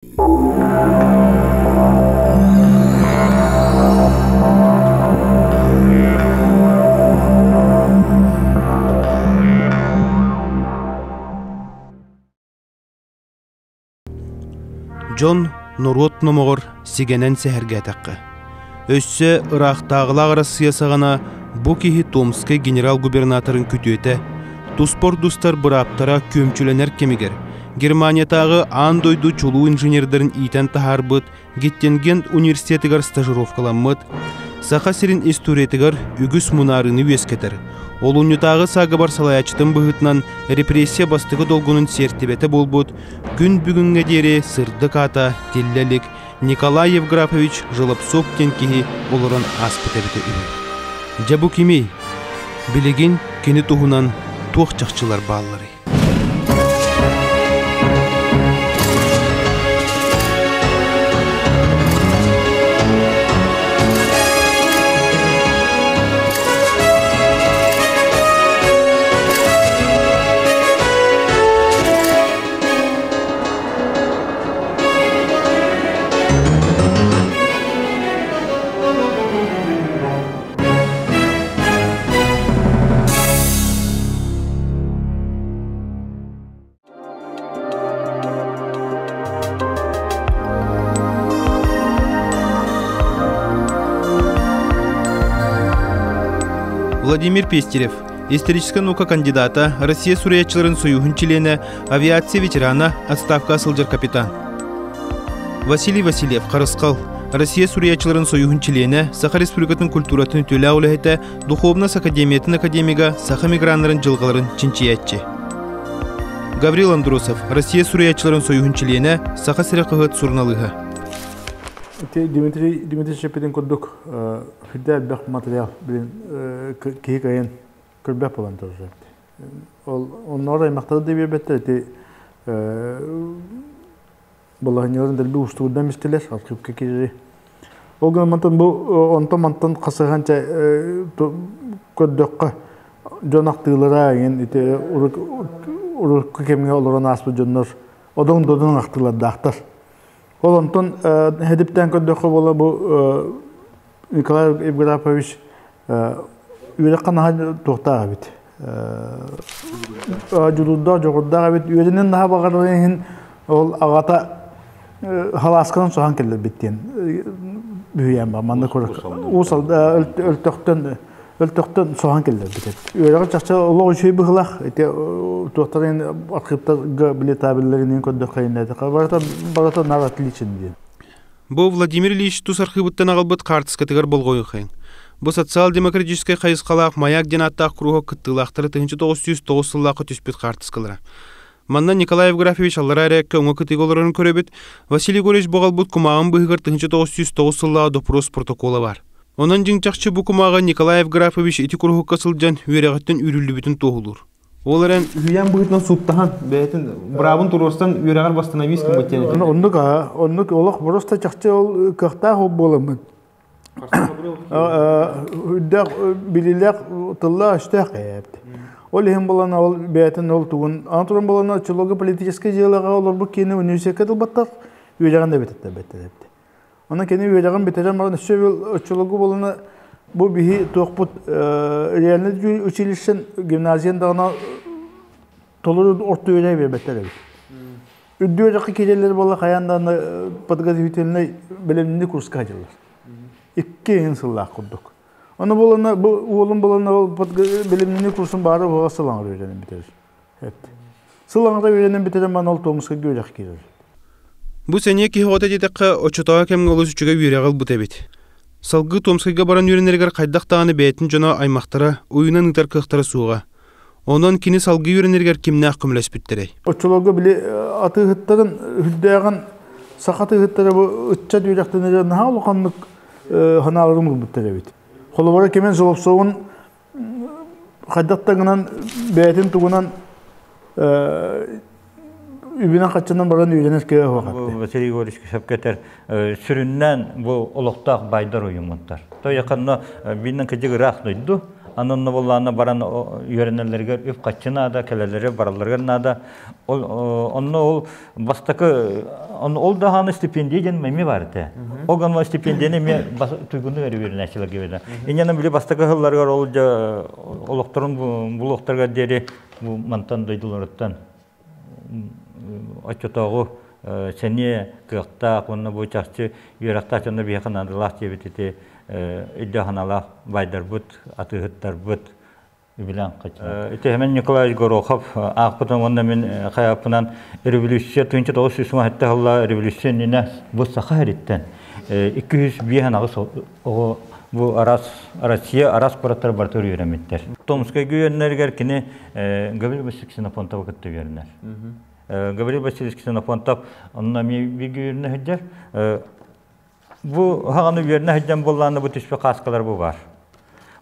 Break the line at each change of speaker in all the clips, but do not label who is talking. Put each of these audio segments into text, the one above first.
Дьон норуот номоҕор сигэнэн сэһэргээтэххэ, өссө ыраахтааҕылаах Арассыыйа саҕана бу киһи Томскай генерал-губернаторын күтүөтэ, туспа ордустар бырааптара күөмчүлэнэр кэмигэр Германиятааҕы аан дойду чулуу инженердэрин иитэн таһаарбыт Геттингент университетыгар стажировкаламмыт, Саха сирин историятыгар үгүс мунаарыыны үөскэтэр, олунньутааҕы саагыбар салайааччытын быһыытынан репрессия бастакы долгунун сиэртибэтэ буолбут күн бүгүҥҥэ диэри сырдык аата тиллэ илик Николай Евграфович Желобцов диэн киһи олорон ааспыт эбитэ үһү. Дьэ бу кимий? Билигин кини туһунан туох чахчылар баалларый? Владимир Пестерев, историческай наука кандидата, Россия суруйааччыларын союһун чилиэнэ, авиация ветерана, отставка сылдьар капитан. Василий Васильев, Харысхал, Россия суруйааччыларын союһун чилиэнэ, Саха Республикатын культуратын үтүөлээх үлэһитэ, Духовнас академиятын академига саха миграннарын дьылҕаларын чинчийээччи. Гаврил Андросов, Россия суруйааччыларын союһун чилиэнэ, Саха сирэ хаһыат суруналыыһа.
Ити Дмитрий Дмитриевич эппитин курдук сүрдээх элбэх материал билин киһи кыайан көрбөх буолан турар. Ол онноор аймахтары да биэрбэттэр ити балаһынньаларын дэлби уустугурдан мистилэр архивка киири. Ол гынан мантан бу онтон мантан хасыһан көрдөххө дьон ахтыылара эҥин ити урукку кэмҥэ олорон ааспыт дьоннор одоҥ-додоҥ ахтыылардаахтар. Ол онтон хэдиптээн көрдөххө буола бу Николай Евграфович үөрэххэ наһаа туохтаах эбит. Дьулуурдаах, дьоҕурдаах эбит. Үөрэнэн наһаа баҕарарын иһин ол аҕата халаасканан соһон кэллэрбит диэн үһүйээн бар. Манна уус өлтөхтөн өлтөхтөн соһон кэллэрбит эбит. Үөрэҕи чахчы олох үчүгэй быһылаах. Ити туохтарын архивтарга билетабеллэринин көрдөххө барыта барыта нар отличен диэн.
Бу Владимир Ильич тус архыыбыттан аҕалбыт хаартыскатыгар болҕойуохайыҥ. Бу социал-демократическай хайысхалаах «Маяк» диэн ааттаах куруһуок кыттыылаахтара 1909 сыллаахха түспүт хаартыскалара. Манна Николай Евграфьевич аллараа эрээккэ уҥа кытыыга олорорун көрөбүт, Василий Егорович боҕалбыт кумааҕын быыһыгар 1909 сыллааҕы доппуруос протокола баар. Онон дьиҥ-чахчы бу кумааҕы Николай Евграфович ити куруһукка сылдьан үөрэҕиттэн үүрүллүбүтүн туоһулуур. Ол эрэн үһүйээн быһыытынан сууттаһан, бэйэтин быраабын туруорсан үөрэҕэр восстановись гыммыт диэн этэр.
Оннук аа, оннук олох просто чахчы ол кыахтаах ол буоламмын. Үрдээх билиилээх тыллаах-өстөөх кэйээбит. Ол иһин булан ол бэйэтин ол тугун аны туран булан оччолорго политическай дьыалаҕа олорбут киһини университекка тылбаттар үөрэҕин да бүтэрбэттэр эбит. Онон кини үөрэҕин бүтэрэн баран өссө оччолорго буолана бу биһи туохпут реальный училищен гимназиян даҕаны толору орто үөрэҕи биэрбэттэр эбит. Үрдүк үөрэххэ киирэллэр буолла хайаан даҕаны подготовительнай бэлэмнэни курска сылдьаллар. Икки иһин сыллаах курдук. Ону буолана бу уолум буолана ол бэлэмнэни курсун баара уһуга сыл аҥара үөрэнэн бүтэрэр. Сыл аҥара үөрэнэн бүтэрэн баран ол Томскайга үөрэх киирэр.
Бу сэниэ киһи оҕото диэтэххэ, оччотооҕу кэмҥэ олус үчүгэй үөрэҕи ылбыт эбит. Салгыы Томскайга баран үөрэнэригэр хайдах даҕаны бэйэтин дьоно аймахтара уйунан ыытар кыахтара суоҕа. Онон кини салгыы үөрэнэригэр кимнээх көмөлөспүттэрэй?
Оччолорго били атыыһыттарын үрдээҕин саха атыыһыттара бу ыччат үөрэхтэнэрэ наһаа улаханнык санааларын уурбуттар эбит. Холобура кимин Соловцовун хайдах да гынан бэйэтин тугунан үбүнэн хаччынан баран үөрэнэр кыа суох
Василий Егорович сөпкө этэр сүрүннээн бу олохтоох байдар уйуммуттар. То яканна биннен кыдьык ыраах дойду. Аны онно буоллаҕына баран үөрэнэллэригэр үп-харчы наада, кэлэллэригэр баралларыгар наада. Ол онно ол бастакы ол даҕаны стипендия диэн эмиэ баар этэ. Ол гынан стипендияны эмиэ туйгуннук эрэ үөрэнээччилэргэ биэрэр. Инньэ били бастакы сылларыгар ол дьэ олохторун булуохтарыгар диэри бу мантан дойдуларыттан оччотооҕу сэниэ кыахтаах уонна бу чахчы үөрэхтээх дьонно биһиэхэ наадалаах диэбит ити өйдөөх-санаалаах баайдарбыт, атыыһыттарбыт үбүлээн ити Семен Николаевич Горохов аахпытым уонна мин хайааппынан революция 1907 сылла революция иннинэ бу саха сириттэн 205 оҕо бу арас Россия арас куораттар барыта үөрэммиттэр. Томскайга үөрэнэригэр кини Гаврил Васильевич Ксенофонтовы кытта үөрэнэр. Гаврил Васильевич Ксенофонтов онно эмиэ бииргэ үөрэнэ сылдьар. Бу хаҕаны үөрэнэ сылдьан буоллаана бу түспүт хааскалар бу бар.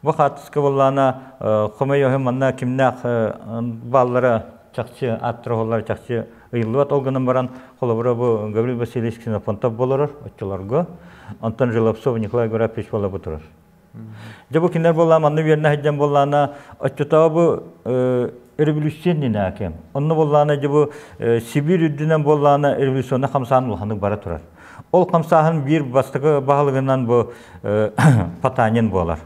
Бу хаатыска буоллаана хомойоһун манна кимнээх бааллара чахчы ааттара чахчы ыйыллыбат ол гынан баран холобура бу Гаврил Васильевич Ксенофонтов болорор оччолорго онтон Желобцов Николай Графович буола бу турар. Дьэ бу кинилэр буоллаан манна үөрэнэ сылдьан буоллаана оччотооҕу бу революция иннинээки. Онно буоллаана дьэ бу Сибиир үрдүнэн буоллаана революционнай хамсааһын улаханнык бара турар. Ол хамсааһын биир бастакы баһылыгынан бу Потанин буолар.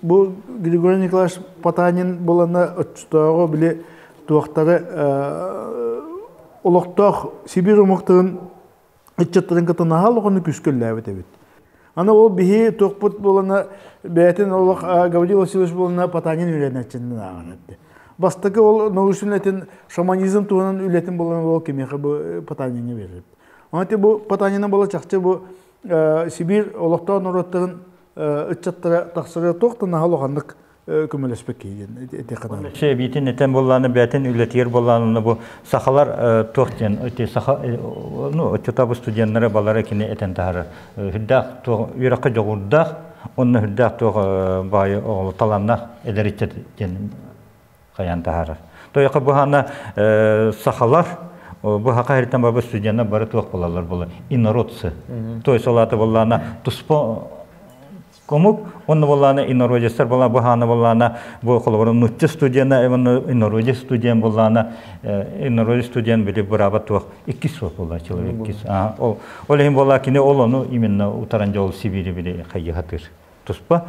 Бу Григорий Николаевич Потанин буолана оччотооҕу били туохтары олохтоох Сибиир омуктарын ыччаттарын кытта наһаа улаханнык күскөллөөбүт эбит. Аны ол биһи туохпут буолана бэйэтин олох Гаврил Васильевич буолана Потанин үөрэнээччинэн ааҕар этэ. Бастакы ол научный үлэтин шаманизм туһунан үлэтин буолан ол кимиэхэ бу Потаниҥҥа биэрэр. Аны бу Потанина буола чахчы бу Сибиир олохтоох норуоттарын ыччаттара тахсара туох да наһаа улаханнык көмөлөспөт киһи диэн этиэххэ наада.
Эбиитин этэн буоллааны бэйэтин үлэтигэр буоллааны бу сахалар туох диэн эти саха ну оччотообу студеннары балары кини этэн таһаарар. Үрдээх туох үөрэххэ дьоҕурдаах уонна үрдээх туох баайы оҕолу талааннаах эдэр ыччат диэн хайаан таһаарар. Тойоха быһаана сахалар бу хака хертен бабы студеннар бары туох буолаллар була инородцы. То есть ол аты буоллаана туспа комук онно буоллаана инородецтар була быһаана буоллаана бу холобура нучча студена инородец студент буоллаана инородец студент били бырааба туох иккис суох буолла человек иккис ол ол иһин буолла кини ол ону именно утаран жол Сибири били хайыхатыр туспа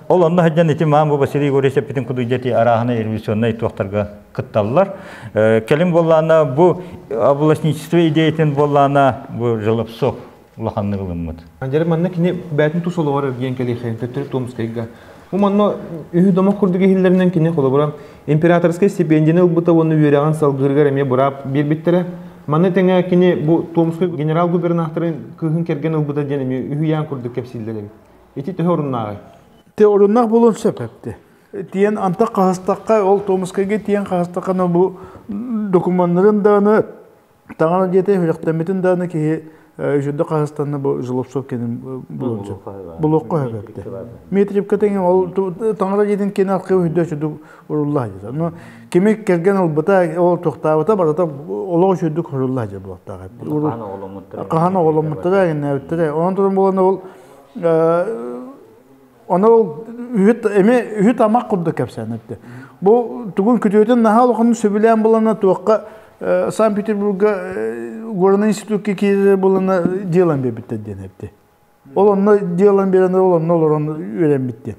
ол онно сылдьан ити маан бу Василий Егорович эппитин курдук дьэти арааһына революционнай туохтарга кытталлар кэлин буоллаана бу областничество идеятын буоллаана бу Желобцов улаханнык ылыммыт.
Дьэ манна кини бэйэтин тус олоҕор эргийэн кэлиэхэйин төттөрү Томскайга. Бу манна үһү домох курдук иһиллэринэн кини холобура императорскай стипендияны ылбыта уонна үөрэҕин салгыырыгар эмиэ быраап биэрбиттэрэ. Манна тэҥэ кини бу Томскай генерал-губернаторын кыыһын кэргэн ылбыта диэн эмиэ үһүйээн курдук кэпсииллэр эбит. Ити төһө оруннааҕый?
Те оруннаах буолуон сөп эпти. Тиэн антах хаһыстахха ол Томскайга тиэн хаһыстаххана бу докумуоннарын даҕаны таҥара дьиэтэ үрэхтэммитин даҕаны киһи үчүгэй хаһыстанна бу Жлобцов кенин булуон сөп. Булуохха сөп эпти. Дмитриевка тэҥэ ол таҥара дьиэтин кини архив үрдэ үчүгэй урулла дьэ. Ну кими кэргэн ылбыта ол тохтаабыта барыта олох үчүгэй урулла дьэ буолуохтаах эпти. Хаһан оҕоломмуттара иннээбиттэрэ. Онон туран буолан ол Оны ол үһүт эми үһүт амак курдук кэпсээн этти. Бу тугун күтүөтүн наһаа улаханын сөбүлээн булана туохха Санкт-Петербурга горный институтка киирэр булана делан биэрбиттэр диэн этти. Ол онно делан биэрэн ол онно олорон үөрэммит диэн.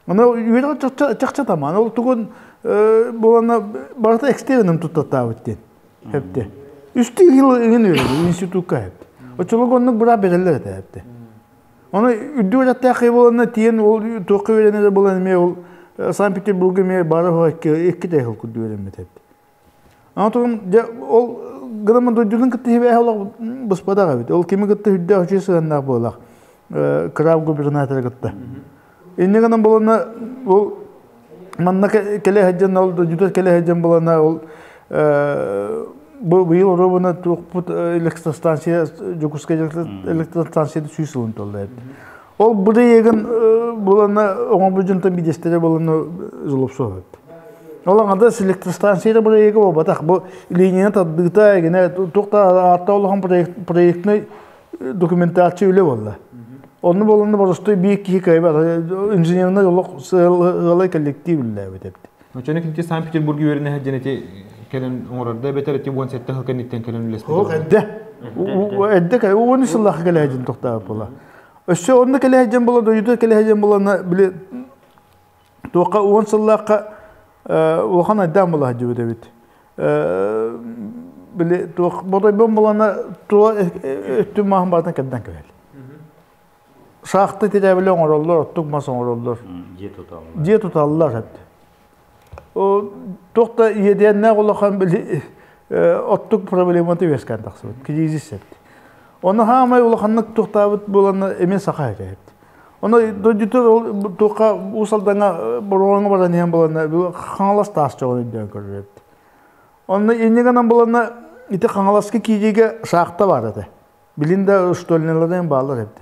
Аны үөрэх чахча таман ол тугун булана барыта экстернин туттаттаабыт диэн. Хепте. Үстүү жыл иҥин үөрэнди институтка хепте. Оччолорго оннук быраап береллер этэ хепте. Оны үрдүк үөрэхтээх киһи буоланна тиийэн ол туохха үөрэнэрэ буолан эмиэ ол Санкт-Петербурга эмиэ бары икки тэһил курдук үөрэммит эбит. Аны туран дьэ ол гынан дойдутун кытта сибээһэ олох быспатах эбит. Ол кими кытта үрдээх үчүгэй сыһыаннаах буолах краб губернаторы кытта. Инньэ гынан буоланна ол манна кэлэ сылдьан ол дойдутугар кэлэ сылдьан буолана ол бу быйыл оруобуна туохпут электростанция Дьокуускай электростанцията 100 сылын толла эбит. Ол бырайыагын булана оҥорбут дьонтон биирдэстэрэ буолан Жолобсов эбит. Ол аҥардас электростанция бырайыага буолбатах. Бу линияны тардыыта эгинэ туох да ааттаах улахан проектнай документация үлэ буолла. Онну болонну боростой биир киһи кыайбат. Инженернай олох сыалай коллектив үллээбит эбит.
Очону кинти Санкт-Петербург үөрэнэ сылдьан ити кэлэн оҥорордо эбэтэр ити 17 сыл кэнниттэн кэлэн үлэспит.
Ох, эрдэ. Эрдэ 10 сыллаах кэлээдьин тохтообут була. Өссө онно кэлээдьин була, дойдута кэлээдьин булана били туохха 10 сыллаахха улахан айдаан була сылдьыбыт эбит. Били туох бодойбон булана тула өттүн maaһын барытын кэрдэн кэбиһэл. Шахта тирээбили оҥороллор, оттук мас оҥороллор.
Дьиэ туталлар.
Дьиэ туталлар эбит. Туох да иэдээннээх улахан били оттук проблемата үөскээн тахсыбыт, кризис эбит. Ону хаамай улаханнык туохтаабыт буолан эмиэ саха этэ эбит. Ону дойдутугар ол туохха Уус Алдаҥҥа Боруоҥҥа баран иһэн буолан Хаҥалас таас чоҕун өйдөөн көрөр эбит. Онно инньэ гынан буоланна ити Хаҥаласка киириигэ шахта баар этэ. Билин да штольняларын бааллар эбит.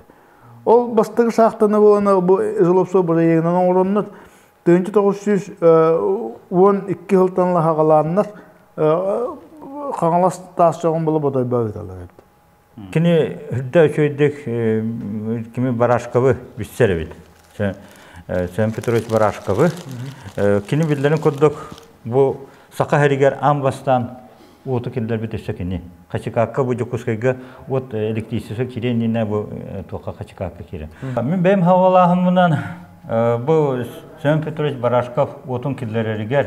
Ол бастакы шахтаны буолана бу Жиловсо бырайыагынан оҥороннор 1912 сылтан лаһаҕалааннар Хаҥалас таас чоҕун була бодойбо ыыталлар эбит.
Кини үрдэ үчүгэйдик кими Барашковы билсэр эбит. Семен Петрович Барашковы. Кини биллэрин курдук бу саха сиригэр аан бастаан уоту киллэрбит өссө кини. Хачыкаакка бу Дьокуускайга уот электричество кириэн иннинэ бу туохха Хачыкаакка киирэн. Мин бэйэм хаҕалааһыммынан бу Семен Петрович Барашков уотун киллэрэригэр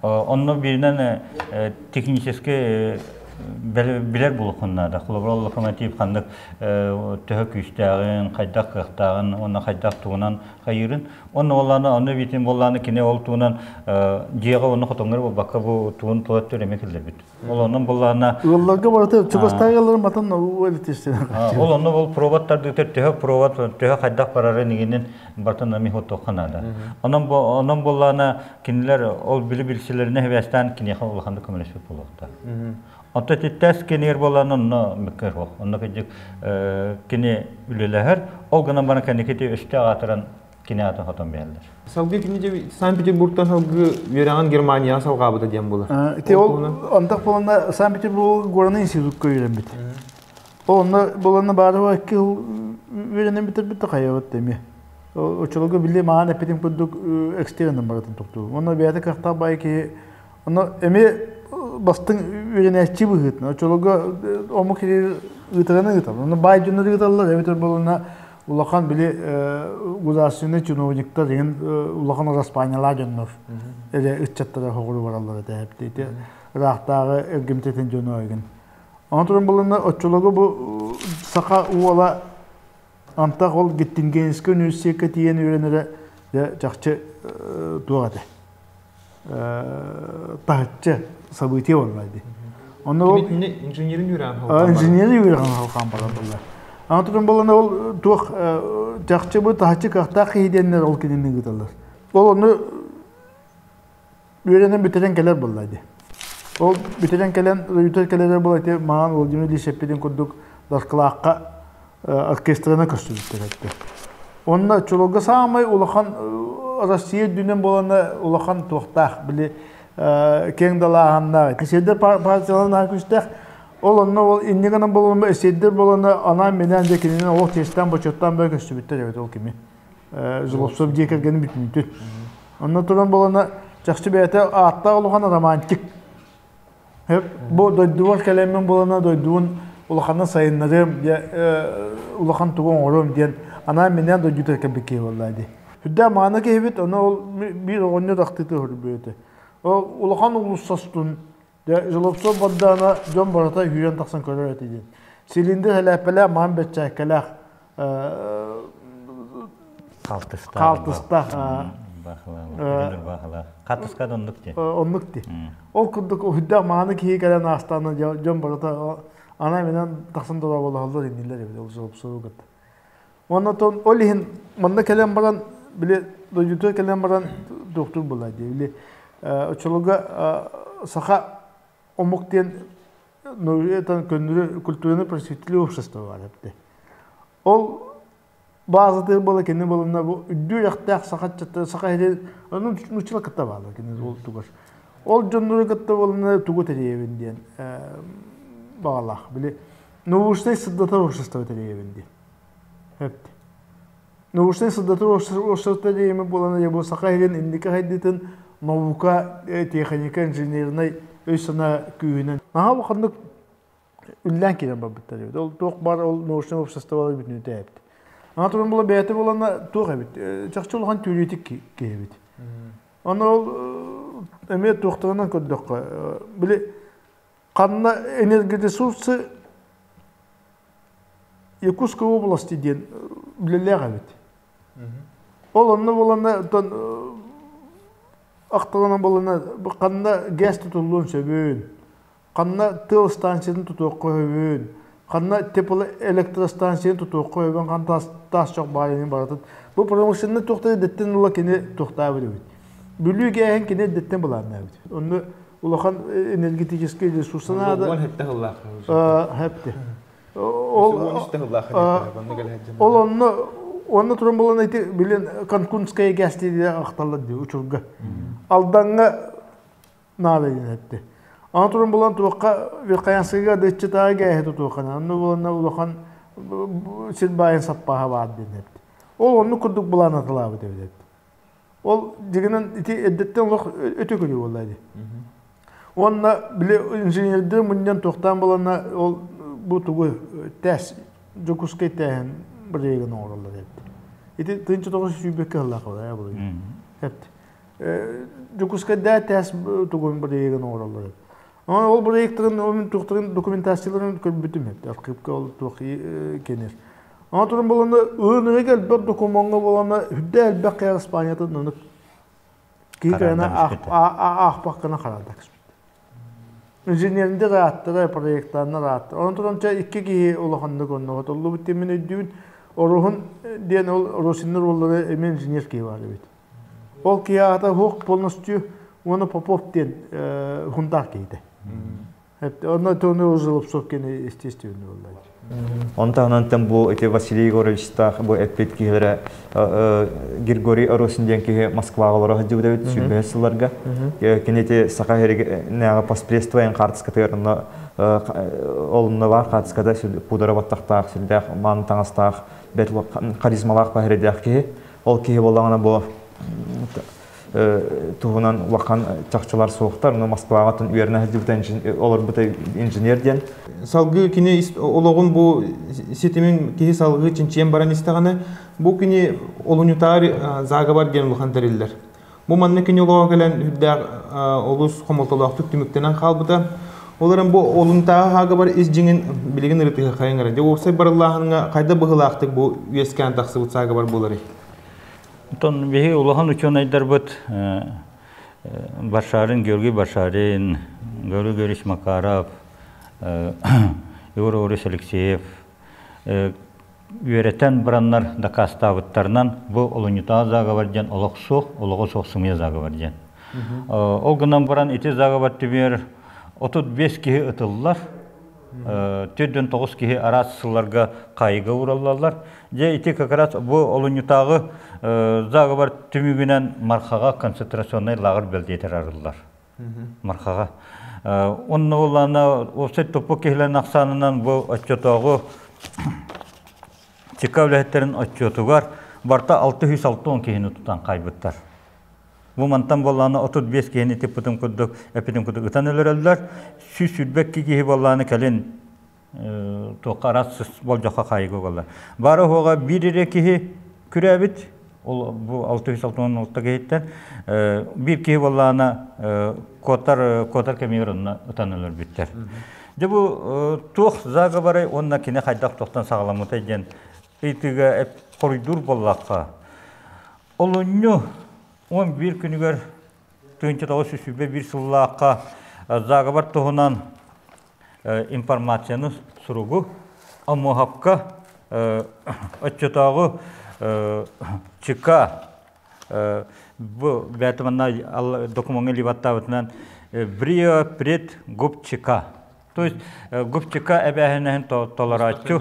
онно бииринэн технически билэр буолуоххун наада. Холобура, локомотив ханнык төһө күүстээҕин, хайдах кыахтааҕын уонна хайдах тугунан хайыырын. Онно буоллаана, онно эбиитин буоллаана кини ол тугунан дьиэҕэ уонна хотоҥҥор буолбакка бу тугун тула өттүгэр эмиэ киллэрбит. Ол онон буоллаана
Ыалларга барыта чугастааҕы ыалларын батан электричествоны
Ол онно ол провод тардыытар төһө провод төһө хайдах барарын игинин бартын ами хотуохха наада. Онон онон буоллаана кинилэр ол били билсилэринэ хибээстээн киниэхэ улаханнык көмөлөспүт буолуохтаах. Онто титтээс кинигэр буоллаана онно мөккөр суох. Онно кырдьык кини үлэлэһэр, ол гынан баран кэнники өстөөх аатыран кини аатын хотон биэрэллэр.
Салгыы кини Санкт-Петербургтан салгыы үөрэҕин Германияҕа салҕаабыта диэн буолар.
Ити ол антах буолана Санкт-Петербург горный институтка үөрэммит. Онно буолана баара икки жыл үөрэнэн бүтэрбит да хайабыт эмиэ. Оччолорго били маан эппитим курдук экстернен барытын токтуу. Онно бэйэтэ кыахтаах баай киһи онно эмиэ бастыҥ үөрэнээччи быһыытынан оччолорго омук киһи ыытараны ыыталлар. Онно баай дьоннор ыыталлар эбэтэр буолана улахан били государственный чиновниктар деген улахан распаанньалаах дьоннор эрэ ыччаттара хоҕуру бараллар этэ ити ыраахтааҕы эргимтэтин дьоно эгин. Онон туран буланна оччолорго бу саха уола антах ол Геттингенскэй университекка тиийэн үөрэнэрэ дьэ чахчы туох этэ таһыччы событие буолла дии.
Онно ол инженерин үөрэҕин халҕаан
инженерин үөрэҕин халҕаан баран буолла. Аны туран буолан ол туох чахчы бу таһыччы кыахтаах киһи диэннэр ол кинини ыыталлар. Ол ону үөрэнэн бүтэрэн кэлэр буолла дии. Ол бүтэрэн кэлэн бүтэр кэлэрэ буола ити маҥан Владимир Ильич эппитин курдук Даркылаахха оркестрына көстүбүттэр этэ. Онно чулуга саамай улахан Россия үрдүнэн буолана улахан туохтаах били киэҥ далааһыннаах сирдэр партиялар наһаа күүстээх. Ол онно ол инньэ гынан буолан сирдэр буолана анаан-минээн дьэ кинини олох чиэстээн бочуоттаан бары көстүбүттэр эбит ол кими. Злобцов дьиэ кэргэнин бүтүннүүтүн. Онно туран буолана чахчы бэйэтэ ааттаах улахан романтик. Бу дойдубар кэлэммин буолана дойдубун улаханын сайыннарыам, улахан тугу оҥоруом диэн анаан-минээн дойдутугар кэлбит киһи буолла дии. Сүрдээх мааны киһибит, ону ол биир оҕонньор ахтыыта көрбүөтэ. Ол улахан улуссастун дьэ Злобцов бардаана дьон барыта сүүрэн тахсан көрөр этэ диэн. Цилиндр сэлээппэлээх, маан бэччээккэлээх хаалтыстаах
Хаартыска да оннук дии.
Оннук дии. Ол курдук уһуйдаах мааны киһи кэлэн аастаана дьон барыта ана-минэн тахсан дорооболоһоллор иннилэр эбит ол сурук кытта. Уонна тон ол иһин манна кэлэн баран били дойдутугар кэлэн баран туохтуур буолла дии. Били оччолорго саха омук диэн көннөрү культурный просветительное общество баар эбит. Ол баазатыгар буола кини буолунна бу үрдүү үрэхтээх саха саха сири ону нууччалар кытта бааллар кини ол тугар. Ол дьоннору кытта буолунна тугу тэрийэбин диэн баҕалаах. Били научнай сырдатар общество тэрийэбин диэн. Эпти. Научнай сырдатар уопсастыба диэми буолан бу Саха сирин инники хайдыытын наука, техника, инженернай өй-санаа күүһүнэн наһаа улаханнык үллээн киирэн барбыттар эбит. Ол туох баар ол научнай уопсастыбалар бүтүнүтэ эбит. Ана туран була бэйэтэ буолана туох эбит? Чахчы улахан түүрүтүк киһи эбит. Онно ол эмиэ туохтарынан көрдөххө, били ханна энергоресурсы Якутской области диэн үлэлээх эбит. Ол онно буолана ахталанан буолана ханна ГЭС тутуллуон сөбүн, ханна тыал станциятын тутуохха сөбүн, ханна теплоэлектростанцияны тутуохха сөбүн, хан таас, таас чох баайын барытын. Бу промышленный туохтары дэттен ыла кини туохтаабыт эбит. Бүлүү гээһин кини дэттен былааннаабыт. Онно улахан энергетический ресурсы наада.
Уон хэтте хыллаах.
Хэтте. Ол ол онно онно туран булан ити билин Канкунская ГЭС диye ахталлар дии учурга. Алдаҥҥа наада диэн этти. Аны туран булан туохха Верхоянскайга дыччытааҕы гээһи тутуоххана. Онно буланна улахан сир баайын саппааһа баар диэн этти. Ол оннук курдук былаанатылаабыт эбит этти. Ол дьигинэн ити эрдэттэн олох өтө көрүү буолла дии. Уонна били инженердэр мунньан туохтаан буланна ол бу тугу тээс Дьокуускай тээһин бырайыагын оҥороллор эбит. Ити 1921 сыллаах буолар буолар. Эпт. Дьокуускайдаа тээс тугун бырайыагын оҥороллор эбит. Ол бырайыактарын туохтарын документацияларын көрбүтүм эбит. Архивка ол туох кенер. Аны туран буолана ылыныга элбэх докумуоҥҥа буолана үрдэ элбэх киһи Испаниятын ону киһи кыайана аахпаккана хараада Инженердэр ааттара, проектаннар ааттара. Онон туран чэ икки киһи улаханнык онно отоллубут диэн өйдүүбүн. Оруһун диэн ол Росиннар уоллара эмиэ инженер киһи баар эбит. Ол киһи аата Хух полностью уонна Попов диэн хундаах киһитэ. Онно тону Жиловцов кини естественно буолла.
Он таһынан бу ити Василий Егоровичтаах бу эппит киһилэрэ Григорий Оросин диэн киһи Москваҕа олоро сылдьыбыт эбит сүүрбэһис сылларга. Кини ити Саха сиригинээҕи поспредство хаартыскатыгар онно олунна баар хаартыскада пудра баттахтаах, сүрдээх мааны таҥастаах, бэрт харизмалаах баһырыдаах киһи. Ол киһи буоллаҕына бу туһунан улахан чахчылар суохтар, но Москваҕа үөрэнэ сылдьыбыта олорбута инженер диэн.
Салгыы кини олоҕун бу ситимин киһи салгыы чинчийэн баран истэҕинэ, бу кини олунньутаар заговор диэн улахан тэриллэр. Бу манна кини олоҕо кэлэн үрдээх олус хомолтолоохтук түмүктэнэн хаалбыта. Олорон бу олунтааҕы хаагабар ис дьиҥин билигин ырытыһыаххайын эрэ. Дьэ уопсай барыллааһыҥҥа хайда быһыылаахтык бу үөскээн тахсыбыт саагабар буоларый?
Онтон биһи улахан учуонайдарбыт Башарин, Георгий Башарин, Георгий Георгиевич Макаров, Егор Егорович Алексеев үөрэтэн бараннар дакаастаабыттарынан бу олунньутааҕы заговор диэн олох суох, олоҕо суох сымыйа заговор диэн. Ол гынан баран ити заговор түмүгэр 35 киһи ытыллар, 49 киһи араас сылларга хаайыыга уураллаллар. Дьэ ити как раз бу олунньутааҕы заговор түмүгүнэн Мархаҕа концентрационнай лааҕыр бэлдиэтэр арыллар. Мархаҕа. Онно буоллаҕына уопсай туппут киһилэрин ахсаанынан бу оччотооҕу ЧК үлэһиттэрин отчуотугар барыта 660 киһини тутан хаайбыттар. Бу мантан буоллаҕына 35 киһини типпытым курдук, эппитим курдук ытан өлөрөллөр. 122 киһи буоллаҕына кэлин туохха араас болдьоххо хаайыга угаллар. Баара уһуоҕа биир эрэ киһи күрээбит, ол бу 666 киһиттэн биир киһи буоллаҕына куотар куотар кэмигэр онно ытан өлөрбүттэр. Дьэ бу туох заговорай уонна кини хайдах туохтан саҕаламмытай диэн ыйытыыга хоруйдуур буоллахха, олунньу 11 күнүгэр 1921 сыллаахха заговор туһунан информацияны суругу Омуоһапка оччотооҕу ЧК бу бэйэтэ манна докумуоҥҥа илии баттаабытынан Брио пред губ ЧК. То есть губ ЧК эбээһинэһин толорооччу,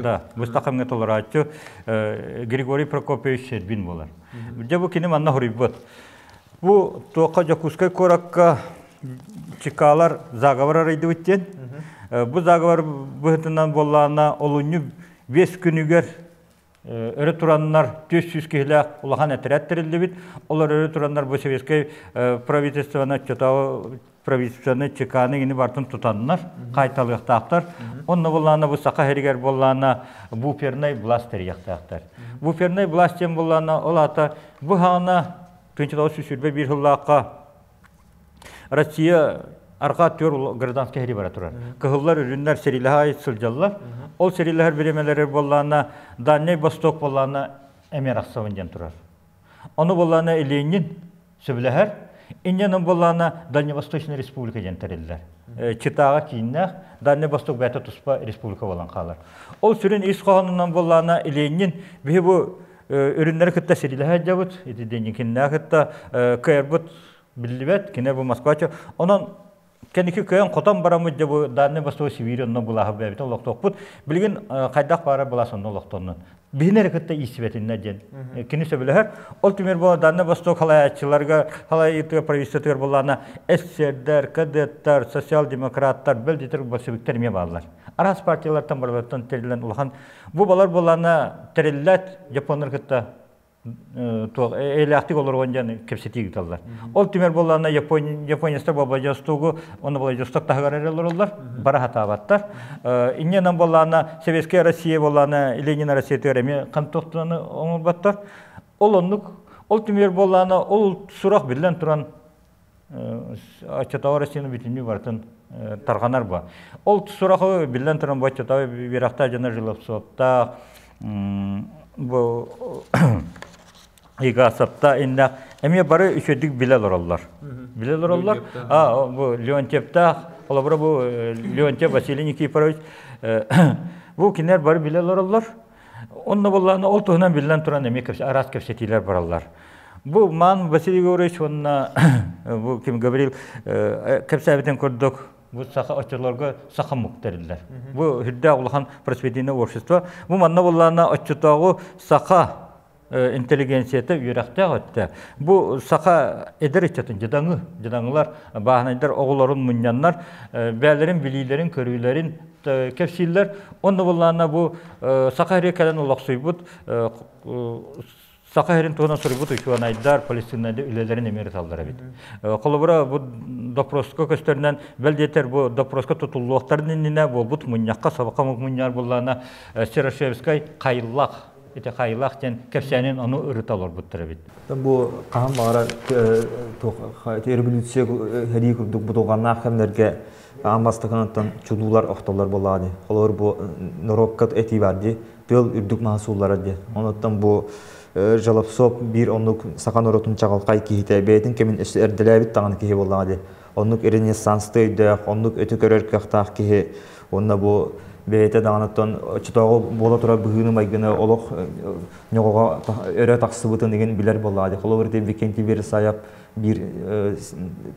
да, быстах кэмҥэ толорооччу Григорий Прокопьевич Щербин буолар. Дьэ бу кини манна хоруйбут. Бу туохха Дьокуускай куоракка ЧК-лар заговор арыйдыбыт диэн. Бу заговор быһытынан буоллаҕына олунньу 5 күнүгэр Өрө тураннар 400 киһилээх улахан этэрээт тэриллибит. Олор өрө тураннар бу советскай правительствоны оччотооҕу правительствоны чеканы ини бартын тутаннар, хайталыахтаахтар. Онно буллаана бу Саха сиригэр буллаана буфернай власть тэрийэхтээхтэр. Буфернай власть диэн буллаана ол аата бу хаана 1921 сыллаахха Россия арҕаа түөр гражданскай сэрии бара турар. Кыһыллар, үрүннэр сэриилэһэ сылдьаллар. Ол сэриилэһэр бириэмэлэрэр буоллаана Дальнай Восток буоллаана эмиэ арахсабын диэн турар. Ону буоллаана Ленин сөбүлэһэр. Инньэнэн буоллаана Дальневосточная республика диэн тэриллэр. Читаҕа кииннээх Дальнай Восток бэйэтэ туспа республика буолан хаалар. Ол сүрүн ис хоһоонунан буоллаана Ленин биһи бу үрүннэри кытта сэриилэһэ сылдьабыт, ити Деникиннээх кытта кыайарбыт биллибэт, кини бу Москвача. Онон кэнники кыайан хотон бараммыт дьэ бу Дальнай Восток Сибири онно былааһы бэйэбит олохтоохпут. Билигин хайдах баара былаас онно олохтоннун. Биһини эрэ кытта ииссибэтиннэр диэн кини сөбүлэһэр. Ол түмэр бу Дальнай Восток халайааччыларга халайыытыгар правительствотыгар буллаана эсердэр, кадеттар, социал-демократтар, бэл диэтэр большевиктар эмиэ бааллар. Араас партиялартан барыларыттан тэриллэн улахан бу балар буллаана тэриллээт японнар кытта туох эйлээхтик олоруон диэн кэпсэтии ыыталлар. Ол түмэр буоллаҕына японецтар Владивостогу уонна Владивосток таһыгар эрэ олороллор, бара сатаабаттар. Инньэнэн буоллаҕына Советская Россия буоллаҕына Ленин Россиятыгар эмиэ хантохтуну оҥорботтор. Ол оннук ол түмэр буоллаҕына ол сурах биллэн туран оччотооҕу Россияны бүтүннүү барытын тарҕанар бу. Ол сурахы биллэн туран бу оччотооҕу үөрэхтээх дьоно Жиловцовтаах бу Игасапта иннэх эмиэ бары үчүгдүк билэ олороллор. Билэ олороллор. А бу Леонтьевтаах, холобура бу Леонтьев Василий Никифорович бу кинилэр бары билэ олороллор. Онно буоллаҕына ол туһунан биллэн туран эмиэ араас кэпсэтиилэр бараллар. Бу Ман Василий Егорович уонна бу ким Гаврил кэпсээбитин курдук бу саха оччолорго саха мук тэриллэр. Бу үрдээх улахан просветительное общество. Бу манна буоллаҕына оччотооҕу саха интеллигенцията үөрэхтээх өттө. Бу саха эдэр ыччатын дьадаҥы, дьадаҥылар, бааһынайдар оҕолорун мунньаннар, бэйэлэрин билиилэрин, көрүүлэрин кэпсииллэр. Онно буоллаҕына бу саха сиригэр кэлэн олохсуйбут саха сирин туһунан суруйбут учуонайдар, палестинайдар үлэлэрин эмиэ ырыталлар эбит. Холобура, бу допроска көстөрүнэн, бэл диэтэр бу допроска тутуллуохтарын иннинэ буолбут мунньахха, сабака мунньаар буоллаҕына Серошевскай Хайлах, ити Хайлах диэн кэпсээнин ону ырыта олорбуттар эбит.
Бу хаһан баҕарар революция сэрии курдук будулҕаннаах кэмнэргэ аан бастакынан чулуулар охтоллор буоллаҕа дии. Холобур бу норуокка этии бар дии. Тыал үрдүк маһа суулларар дии. Онуттан бу Жалобсов биир оннук саха норуотун чаҕылхай киһитэ бэйэтин кэмин өссө эрдэлээбит даҕаны киһи буоллаҕа дии. Оннук ренессанстыы өйдөөх, оннук өтө көрөр кыахтаах киһи уонна бу бэйэтэ даҕаныттан оччотооҕу буола турар быһыыны-майгыны олох ньоҕоҕо өрө тахсыбытын игин билэр буоллаҕа дии. Холобур ити Викентий Вересаев биир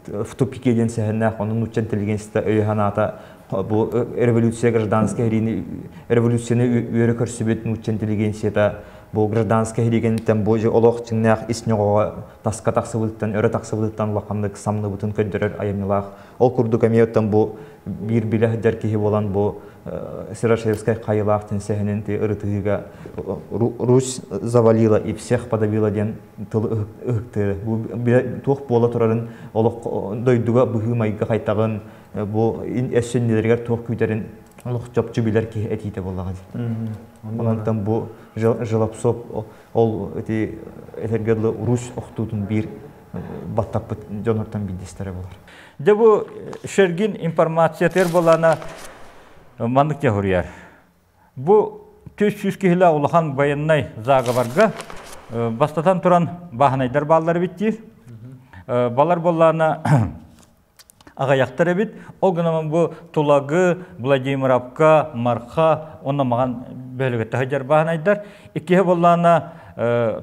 в тупике диэн сэһэннээх, онон нуучча интеллигенцията өйө-санаата бу революция гражданскай сэриини революцияны үөрэ көрсүбүт нуучча интеллигенцията бу гражданскай сэриигэнтэн бу олох дьиҥнээх ис ньоҕоҕо таска тахсыбытыттан өрө тахсыбытыттан улаханнык самныбытын көрдөрөр айымньылаах. Ол курдук эмиэ оттон бу биир билэ сылдьар киһи буолан бу Серошевскай хайылаах диэн сэһэнин ырытыыга Русь завалила и всех подавила диэн тылы ыһыктыыр. Бу туох буола турарын олох дойдуга быһыы-майгы хайтаҕын бу өссөннүлэригэр туох күүтэрин олох чопчу билэр киһи этиитэ буоллаҕа дии. Онон бу Желобцов ол ити этэргэ дылы Русь охтуутун биир баттаппыт дьоннортон биирдэстэрэ буолар.
Дьэ бу Шергин информациятыгар буолана маннык дьаһуруйар. Бу 400 киһилээх улахан военнай заговорга бастатан туран бааһынайдар бааллар эбит диир. Балар буоллаана аҕыйахтар эбит. Ол гынан бу Тулагы, Владимировка, Марха онно маҕан бөһүлүгүттэ сылдьар бааһынайдар. Иккиһэ буоллаана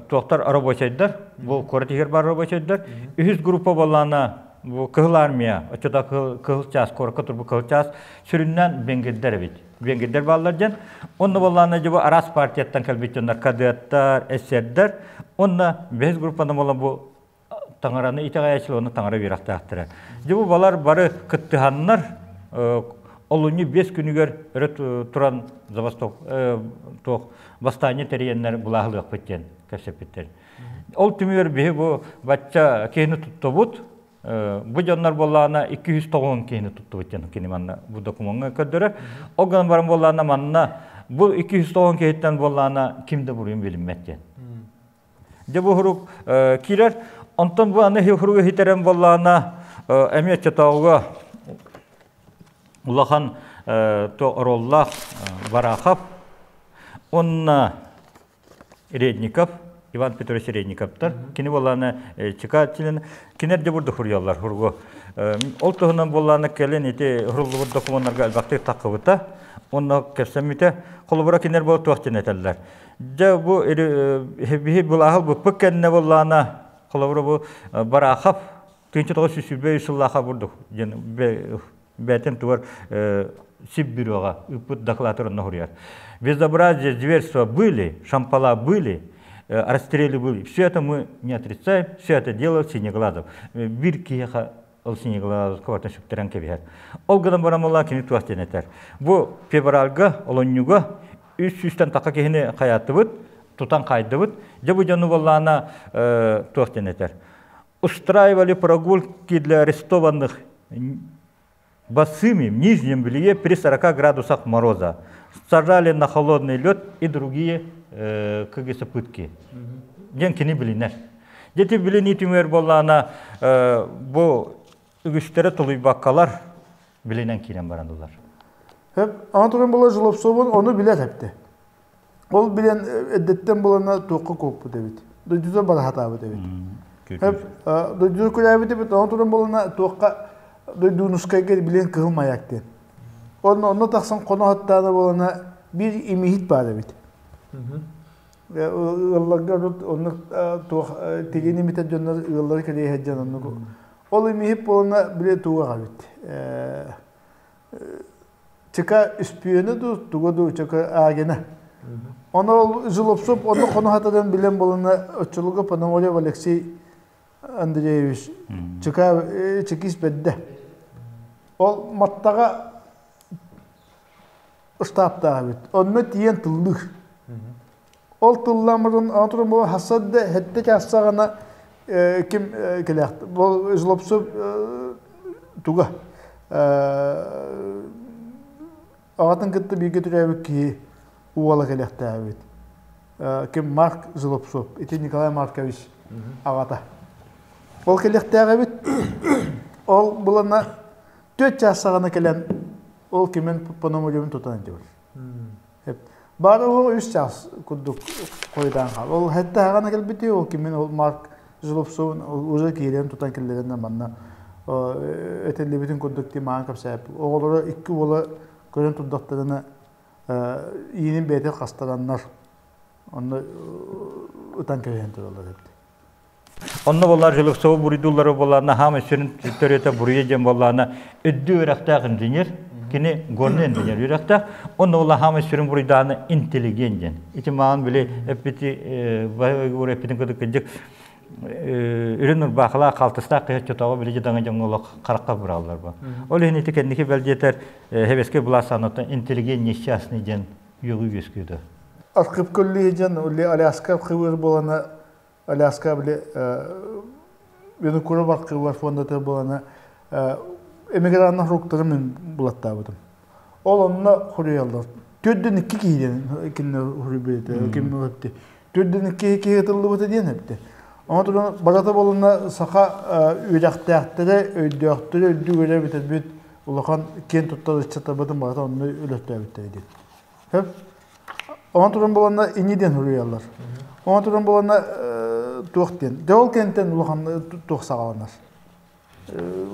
туохтар рабочайдар, бу куорат иһигэр баар рабочайдар. Үһүс группа буоллаана бу Кыһыл Армия, оччото Кыһыл чаас, куоракка турбут Кыһыл чаас сүрүннээн венгердэр эбит. Венгердэр бааллар диэн. Онно буоллаана дьэ бу араас партияттан кэлбит дьоннор кадеттар, эсердэр. Онно бэһис группаны буолан бу таҥараны итэҕэйээччилэр уонна таҥара үөрэхтээхтэрэ. Дьэ бу балар бары кыттыһаннар Олунньу 5 күнүгэр өрө туран забастов туох бастаанньа тэрийэннэр былааһылыахпыт диэн кэпсэппиттэр. Ол түмүгэр биһи бу бачча киһини туттубут. Бу дьоннор буоллаҕына 290 киһини туттубут диэн кини манна бу докумуоҥҥа көрдөрөр. Ол гынан баран буоллаҕына манна бу 290 киһиттэн буоллаҕына ким да буруйун билиммэт диэн. Дьэ бу хурук киирэр. Онтон бу аны хуругу хитерен буоллаҕына эмиэ чотооҕуга улахан то ороллаах Барахов уонна Редников, Иван Петрович Редниковтар. Кини буоллаана чека член кинер де бурду хуруйаллар хургу. Ол туһунан буоллаана кэлин ити хуруллубут докумуоннарга элбэхтик таххыбыта. Онно кэпсэммитэ. Холобура кинер бу туох диэн этэллэр. Дьэ бу биһи былааһыл быппыт кэннэ буоллаана холобура бу Барахов 1923 сыллааха бурдук диэн бээтин тугар Сиббюроҕа ыппыт докладыр онно хуруйар. Безобразие, зверства были, шампала были, расстрелы были. Все это мы не отрицаем, все это делал Синеглазов. Бир киһиэхэ ол Синеглазовка бартан сүктэрэн кэбиһэр. Ол гынан баран буолла кини туох диэн этэр. Бу февральга, олонньуга үс сүүстэн тақа киһини хайаттыбыт, тутан хайдыбыт. Дьэ бу дьону буоллаана туох диэн этэр. Устраивали прогулки для арестованных босыми в нижнем белье при 40 градусах мороза. Сажали на холодный лед и другие как говорится, пытки. Диэн кини билинэр. Дети билини түмэр буоллаана бу үгүстэрэ тулуйбаккалар билинэн киирэн барандылар.
Хеп, аны була Жиловцовун ону билэр хепти. Ол билен эддеттен булана туохха куоппут эбит. Дойдута барахатаабыт эбит. Хеп, дойдута күлээбит эбит, аны туран булана туохха дойдуунускайга билен кыһыл маяк диэн. Онно онно тахсан хоно хаттаана булана бир имиһит баар эбит. Ыалларга онно туох тигини митер дьоннор ыаллары кэлиэһэ дьон оннук. Ол имиһит буолана биле туга бит. Чека үспүөнэ ду туга ду чека агена. Оно Жиловцов онно хоно хатадан билен болана оччолуга Пономарев Алексей Андреевич чека чекис бедде. Ол маттага штабтаах бит. Онно тиен тыллых. Ол тылламырын антурун бу хасадда хетте чассагана ким келяхт. Бу Жиловцов туга ағатын кытты биге түрәбік ки уала келяхтаабит. Ким Марк Жиловцов, ити Николай Маркович ағата. Ол келяхтаабит. Ол булана төт чассагана келен ол кимен Пономаревин тутан дебил. Бары ол үс час курдук койдан хал. Ол хәтта хагана келбити ол кимен ол Марк Жиловцовун уже киирен тутан келлеринен манна этеллибитин курдук ти маан капсап. Оголоро икки бола көрөн турдактарына иинин бэти хастараннар. Онно ытан кебehen туралар эбит.
Онно болар Жиловцову буруйдуллары боларна хама сүрүн төрөтө буруйа дем болларна өддү үрәхтәэх инженер, кини горный инженер үрәхтәэх, онно болар хама сүрүн буруйдааны интеллигент ден. Ити маан биле эппити бай эппитин кыдык кыдык үрүн урбахала калтыстаах кыһа чотоҕо биле жадаҥа дьоҥҥолох харакка бураллар ба. Ол иһин ити кэнники бэлдиэтэр хебеске буласаанотон интеллигент несчастный ден югу үөскүүтэ.
Архив колледжен ули Аляска хыбыр болана Аляска биле Винокуров архивар фондата болана эмигранна руктары мен булаттабытым. Ол онно хуруялдар. Төдден икки киһиден кинне хуруйбете, ким өтти. Төдден икки киһи тыллыбыта диэн эпти. Оҥо туран барата болуна саха үрэхтээхтэре, өйдөөхтөрө, өйдүгөрө битер улахан киэн туттар ыччаттарбытын барата онно өлөттөөбүттэр диэн. Хөп. Оҥо туран болуна ини диэн хуруйаллар. Оҥо туран болуна туох диэн. Дьол кентен улахан туох саҕаланар.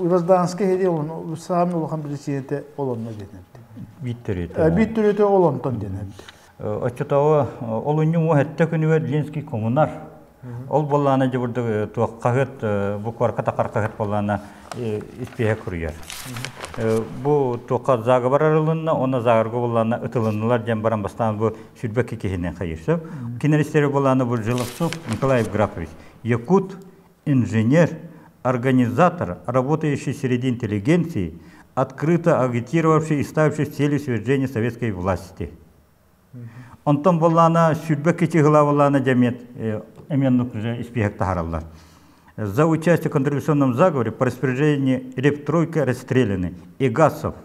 Гражданский хеди олон, саамы улахан президенте олонно диэн эпти.
Биттер
Биттер олонтон диэн эпти.
Оччотоҕу олунньу хэтте күнүгэр Ленский коммунар. Ол боллаана жыбырды туох хаһыат бу куарка тақар хаһыат боллаана испиэһэ куруйар. Бу туохха заговор арылынна, онно заговорга боллаана ытылыннылар диэн баран бастаан бу сүрбэкки киһинен хайырсып. Кинеристери боллаана бу Жиловцов Николай Евграфович, якут, инженер, организатор, работающий среди интеллигенции, Открыто агитировавший и ставивший целью свержения советской власти. Онтон боллаана сүрбэ кичи хыла боллаана жамет эменнук уже испиһек тахараллар. За участие в контрреволюционном заговоре по распоряжению Рептройка расстреляны. Игасов,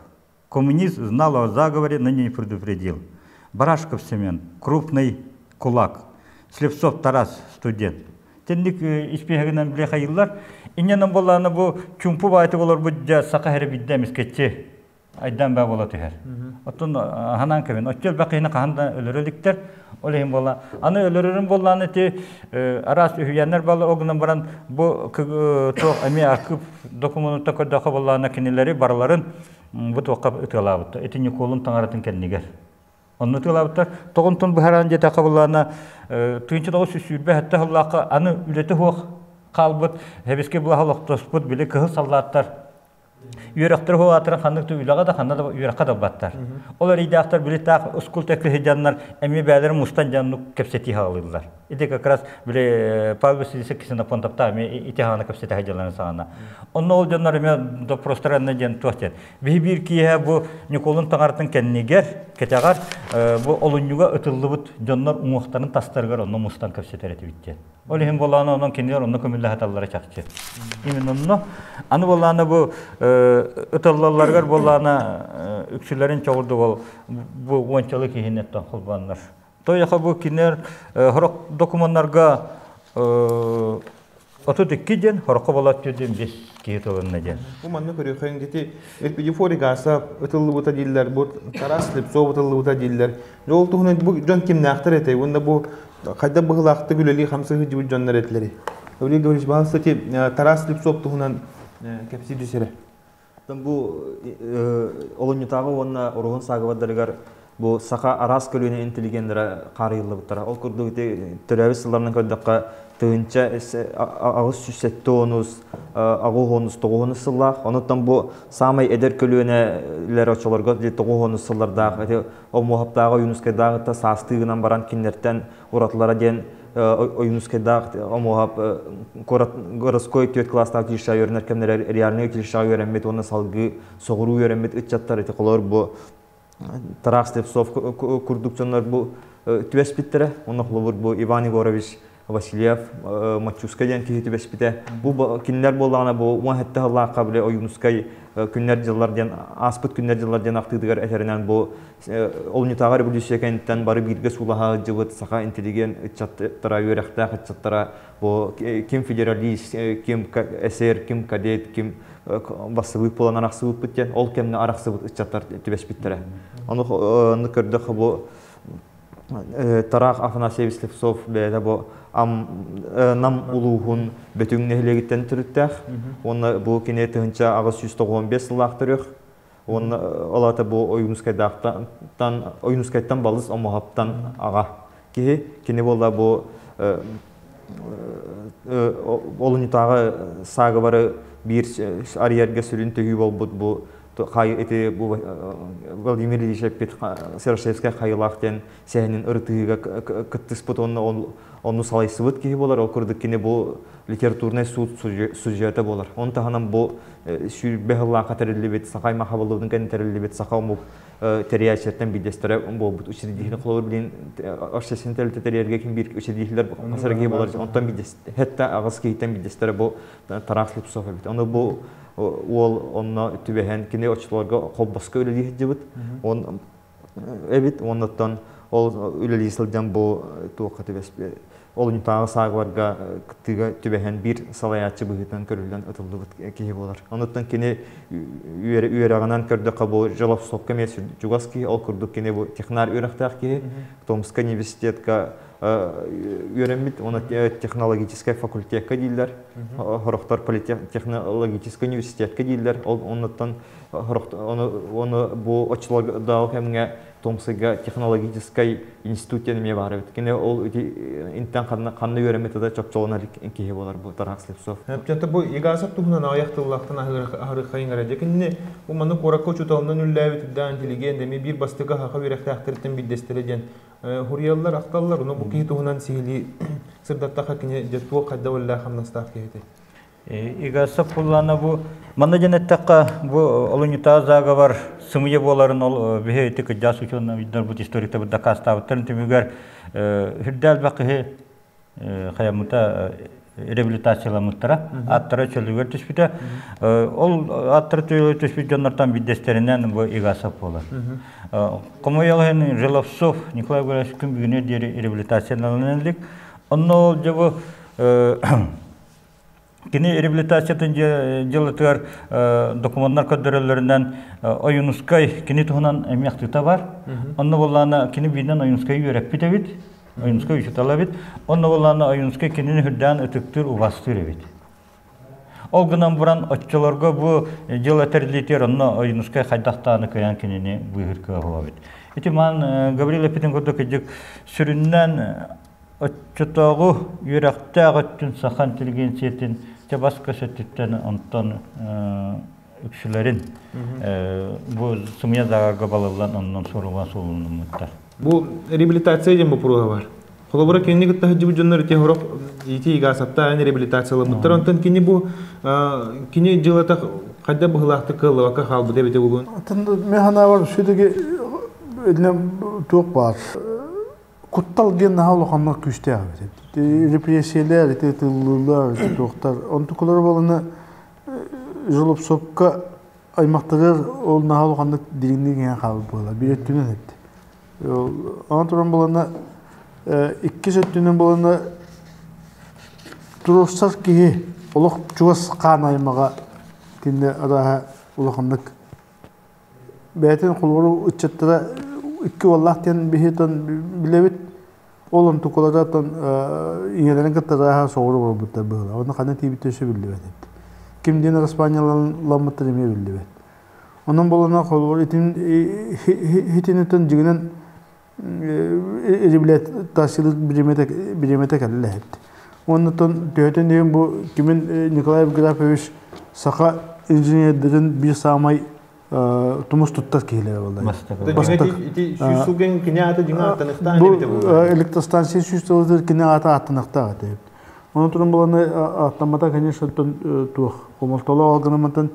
коммунист, знал о заговоре, но не предупредил. Барашков Семен, крупный кулак. Слепцов Тарас, студент. Тенник испиһегинен биле хайыллар. Инненен боллаана бу чумпу баайты болор бу сака хере бидде мискетчи айдан баа бола түһэр. Оттон ханан кебин. Оттел бакыйны каханда өлөрөлүктер. Ол бола. Аны өлөрөрүн болланы ти арас үһүяннар бала огунан баран бу тоқ эми аркып документта көрдөкө болланы кинилери барларын бу тоққа ытылабыт. Эти Николун таңаратын кеннигер. Онну тылабыттар. Тоғынтон быһаран жете кабыллана тыынчы тоғыз сүрбе хатта хыллака аны үлете хуох қалбыт хебеске була холохтоспут били кыһыл саллааттар Үйрәктер хуатырын ханнык түйіліға да ханна да үйрәкка да баттар. Олар идеяқтар били таақ ускул тәкли жаннар эми бәлер мустан жанну кепсети хаалылар. Иде как раз били Павел Васильевич кисена понтапта эми ити хаана кепсети хаҗаларын сагана. Онно ол жаннар эми допростар жан туахтен. Би бир кие бу Николун таңартын кеннигер кетагар бу олуннуга ытыллыбыт жоннор уңуктарын тастаргар онно мустан кепсетер этибитте. Ол хим боланы онон кинилер онно көмүллө хаталлары чакчы. Именно онно аны боланы бу ытыллаларгар боланы үксүлөрүн чогулду бол бу ончалы кихинеттен холбаннар. Той яха бу кинер хорок документларга отут икки ден хорокко болот ден бес кихи толунна ден.
Бу манны көрүөхөн дети Элпидифори гаса ытыллыбыта дииллер, бу Тарас Слепцов ытыллыбыта дииллер. Жол туһунан бу жон кимнээхтер этэй, уонна бу хайда быһылаахты күлэли хамсыһы жибут дьоннор этилери. Гаврил Гаврилович, баһалыста ти Тарас Слепцов туһунан кэпсии түсэрэ.
Бу олунньутааҕы уонна уруһун саагыбардарыгар бу саха араас көлүөнэ интеллигеннэрэ хаарыйыллыбыттара. Ол курдук ити төрөөбүт сылларынан көрдөххө тыһынча 870 аҕыс тоҕуһунус сыллаах. Онуттан бу самай эдэр көлүөнэлэр очолорго тоҕуһунус сыллардаах ити омуһаптааҕы Ойуунускайдааҕыта саастыыгынан баран киннэртэн уратылара диэн Ойуунускайдаах омуһап городской түөрт класстаах училищеҕа үөрэнэр кэмнэрэ реальный училищеҕа үөрэммит уонна салгыы соҕуруу үөрэммит ыччаттар ити холор бу Тарас Слепцов курдук дьоннор бу түбэспиттэрэ. Онно холобур бу Иван Егорович Васильев Мачуска диэн киһи түбэспитэ. Бу кинилэр буоллаҕына бу уон сэттэ сыллаахха били Ойуунускай күннэр дьыллар диэн ааспыт күннэр дьыллар диэн ахтыытыгар этэринэн бу олунньутааҕы революция кэнниттэн бары бииргэ суулаһа сылдьыбыт саха интеллигент ыччаттара үөрэхтээх ыччаттара бу ким федералист, ким эсер, ким кадет, ким бассыбыт буолан арахсыбыппыт диэн ол кэмҥэ арахсыбыт ыччаттар түбэспиттэрэ. Ону ону көрдөх бу Тарах Афанасьевич Слепцов бэйэтэ бу ам нам улууһун Бөтүҥ нэһилиэгиттэн төрүттээх. Уонна бу кини тыһыынча 895 сыллаах төрүөх. Уонна ол бу Ойуунускайдаахтан Ойуунускайтан балыс омоһоптан аҕа киһи. Кини буолла бу олунньутааҕы саагыбары биир арыйарга сүрүн төһүү буолбут бу ити бу Владимир Ильич эппит Серошевскай хайылаах диэн сэһэнин ырытыыга кыттыспыт уонна онну салайсыбыт киһи буолар. Ол курдук кини бу литературнай суут судьуйата буолар. Он таһынан бу сүүрбэ сыллаахха тэриллибит саха аймаха буолуутун кэннэ тэриллибит саха омук тэрийээччилэртэн биирдэстэрэ буолбут учредитель холобур билин общественный тэрилтэ тэрийэргэ ким биир учредителлэр хасар киһи буолар. Онтон биирдэс хэтта аҕыс киһиттэн биирдэстэрэ бу Тарас Слепцов эбит. Ону бу уол онно түбэһэн кини оччолорго холбоско үлэлии сылдьыбыт. Он эбит оннуттан ол үлэлии сылдьан бу туохха түбэспит олунньутааҕы саагыбарга кыттыыга түбэһэн биир салайааччы быһыытынан көрүллэн ытыллыбыт киһи буолар. Онуттан кини үөрэҕинэн көрдөххө бу Желовсовка эмиэ чугас киһи, ол курдук кини бу технар үөрэхтээх киһи, Томскай университетка үөрэммит, оны технологическай факультетка дииллэр, хорохтор политехнологическай университетка дииллэр, ол оннуттан оны бу оччолордооҕу кэмҥэ Томскайга технологическай институт диэн эмиэ баар эбит. Кини ол интэн ханна үөрэммит да чопчолонор киһи буолар бу Тарас Слепцов.
Чата бу Игасов туһунан аҕыйах тыллаахтан аһырыххайын эрэ. Дьэ кинини бу манны куоракка учууталынан үллээбит үрдээх интеллигент эми биир бастакы хаха үөрэхтээхтэриттэн биирдэстэрэ диэн хуруйаллар, ахталлар. Ону бу киһи туһунан сиһилии сырдаттаха кини дьэ туох хайда үллээх хамнастаах киһи этэй?
Игасов буллана бу манна дьэн эттэххэ бу олунньутаа заговор сымыйа буоларын ол биһи ити кыдьаас учуонайдарбыт историктарбыт дакаастаабыттарын түмүгэр үрдэ элбэх киһи хайаммыта реабилитацияламмыттара аттара чөлүгэр түспүтэ ол аттара чөлүгэр түспүт дьоннортон биирдэстэринэн бу Игасов буолар Хомойуох иһин Желовцов Николай Гаврилович күн бүгүнү диэри реабилитацияланан илик онно ол дьэ бу Кини реабилитациятын дьыалатыгар докумуоннар көрдөрөллөрүнэн Ойуунускай кини туһунан эмиэ ахтыыта бар. Онно буоллаана кини бииринэн Ойуунускайы үөрэппит эбит. Ойуунускай учуутала эбит. Онно буоллаана Ойуунускай кинини үрдээн ытыктыыр, убастыыр эбит. Ол гынан баран оччолорго бу дьыала тэриллиитигэр онно Ойуунускай хайдах даҕаны кыайан кинини быыһыыр кыаҕа эбит. Ити маан Гаврил эппитин курдук кырдьык сүрүннээн Оччотооҕу үөрэхтээх өттүн саха интеллигенциятын чэ бас-көс өттүттэн онтон үксүлэрин бу сымыйа загарга балыллан оннун суруга суулунуммуттар.
Бу реабилитация диэн боппуруоһа бар. Холобура кинини кытта сылдьыбыт дьоннор ити сорох ити гаасаттаан реабилитацияламмыттар. Онтон кини бу кини дьылата хайда быһылаахтык кыаллыбакка хаалбыт эбитэ буолуон.
Мен санаабар все-таки туох баар Куттал диэн наһаа улаханнык күүстээх эбит. Репрессиялэр, ити тыллыылар, ити туохтар. Онтукалара буолана Жолобсопка аймахтарыгар ол наһаа улаханнык дириҥник иҥэн хаалбыт буолар. Биир өттүнэн эбит. Онон туран буолана иккис өттүнэн буолана туруорсар киһи олох чугас хаан аймаҕа кинини арааһа улаханнык Бэйэтин холобуру ыччаттара икки уоллаах диэн биһиэтэн билэбит. Ол онтукалара ийэлэрин кытта ырааһа соҕуруу барбыттар быһыылаах. Онно ханна тиийбиттэрэ өссө биллибэт эбит. Ким диэн араспаанньаламмыттар эмиэ биллибэт. Онон буолана холобур итин хитинитин дьигинэн реабилитациялыыр бириэмэтэ кэллэ эбит. Оннуттан төһөтөн диэн бу кимин Николай Евграфович саха инженердэрин биир саамай тумус туттар киһилэрэ буолла.
Бастак. Ити сүүс сылгын кини аата дьиҥэ ааттаныхтаах эбитэ буолла.
Электростанция сүүс сылытыр кини аата ааттаныхтаах этэ. Онон туран буланы ааттаммата, конечно, туох хомолтолоох гынаммытын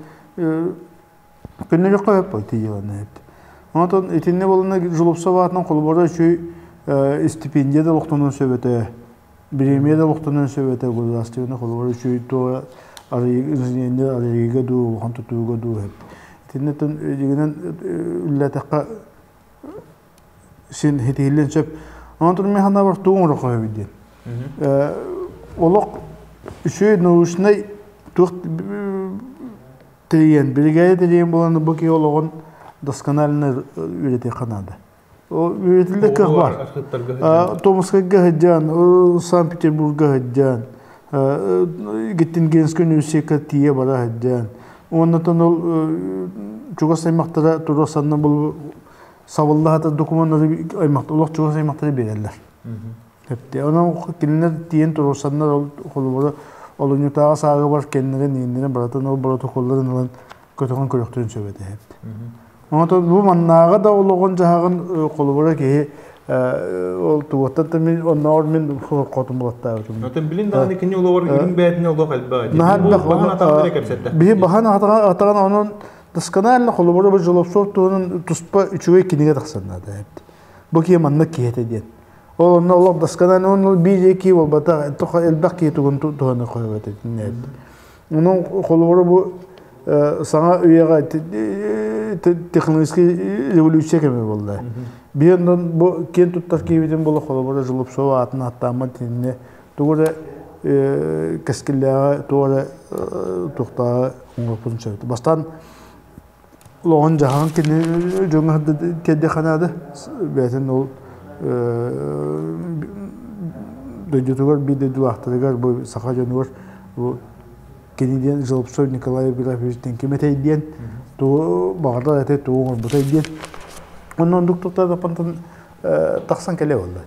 Көннөрүөххэ сөп ити дьыаланы эбит. Онтон итиннэ буолана Жолобсов аатынан холобура үчүгэй стипендия да олохтонуон сөп этэ, бириэмийэ да олохтонуон сөп этэ государственный холобура үчүгэй туо инженердэр арыйыыга дуу, улахан тутууга дуу эбит. Итиннэ дьигинэн үллээтэххэ син хитиһиллиэн сөп. Онтон мин санаабар тугу оҥоруохха сөбүй диэн. Олох үчүгэй научнай туох тэрийэн, биригээдэ тэрийэн буолан бу киһи олоҕун досконально үөрэтиэххэ наада. Үөрэтиллэр кыах баар. Томскайга сылдьан, Санкт-Петербурга сылдьан, Геттингенскэй университекка тиийэ бара сылдьан. Уоннатан ол чугас аймахтара туруорсанна бұл сабыллаһата докумуоннары аймахта олох чугас аймахтары биэрэллэр. Онон кинилэр тиийэн туруорсаннар ол холобура олунньутааҕы саагыбар кэннэрин ииннэрин барытын ол боротокуолларын ылан көтөҕөн көрөхтөрүн сөп этэ. Онтон бу маннааҕы да олоҕун-дьаһаҕын холобура киһи ол тугуттан да мин оннооҕор мин хотун булаттаабытым.
Отон билин даҕаны кини олоҕор үрүҥ бээтинэ олох элбэх. Баһан атаҕын эрэ кэпсэтэ.
Биһи баһан атаҕын онон досконально холобура бу Жолобцов туһунан туспа үчүгэй кинигэ тахсан наада эбит. Бу киһи маннык киһи этэ диэн. Ол онно олох досконально онно биир киһи буолбатах, элбэх киһи тугун туһаны хойбот этин. Онон холобура бу саҥа үйэҕэ технологическай революция кэмэ буолла. Биир онон бу киэн туттар киһибитин буола холобура Жолобцова аатын ааттааммат итиннэ тугу эрэ кэскиллээҕи тугу эрэ туохтааҕы оҥоруохпутун сөп. Бастаан олоҕун дьаһаҕын кини дьоҥҥо тиэрдиэххэ наада. Бэйэтин ол дойдутугар биир дойдулаахтарыгар бу саха дьонугар бу кини диэн Жолобцов Николай Евграфович диэн ким этэй диэн тугу баҕардар этэй тугу оҥорбутай диэн онно оннук туттар тахсан кэлэ буолла.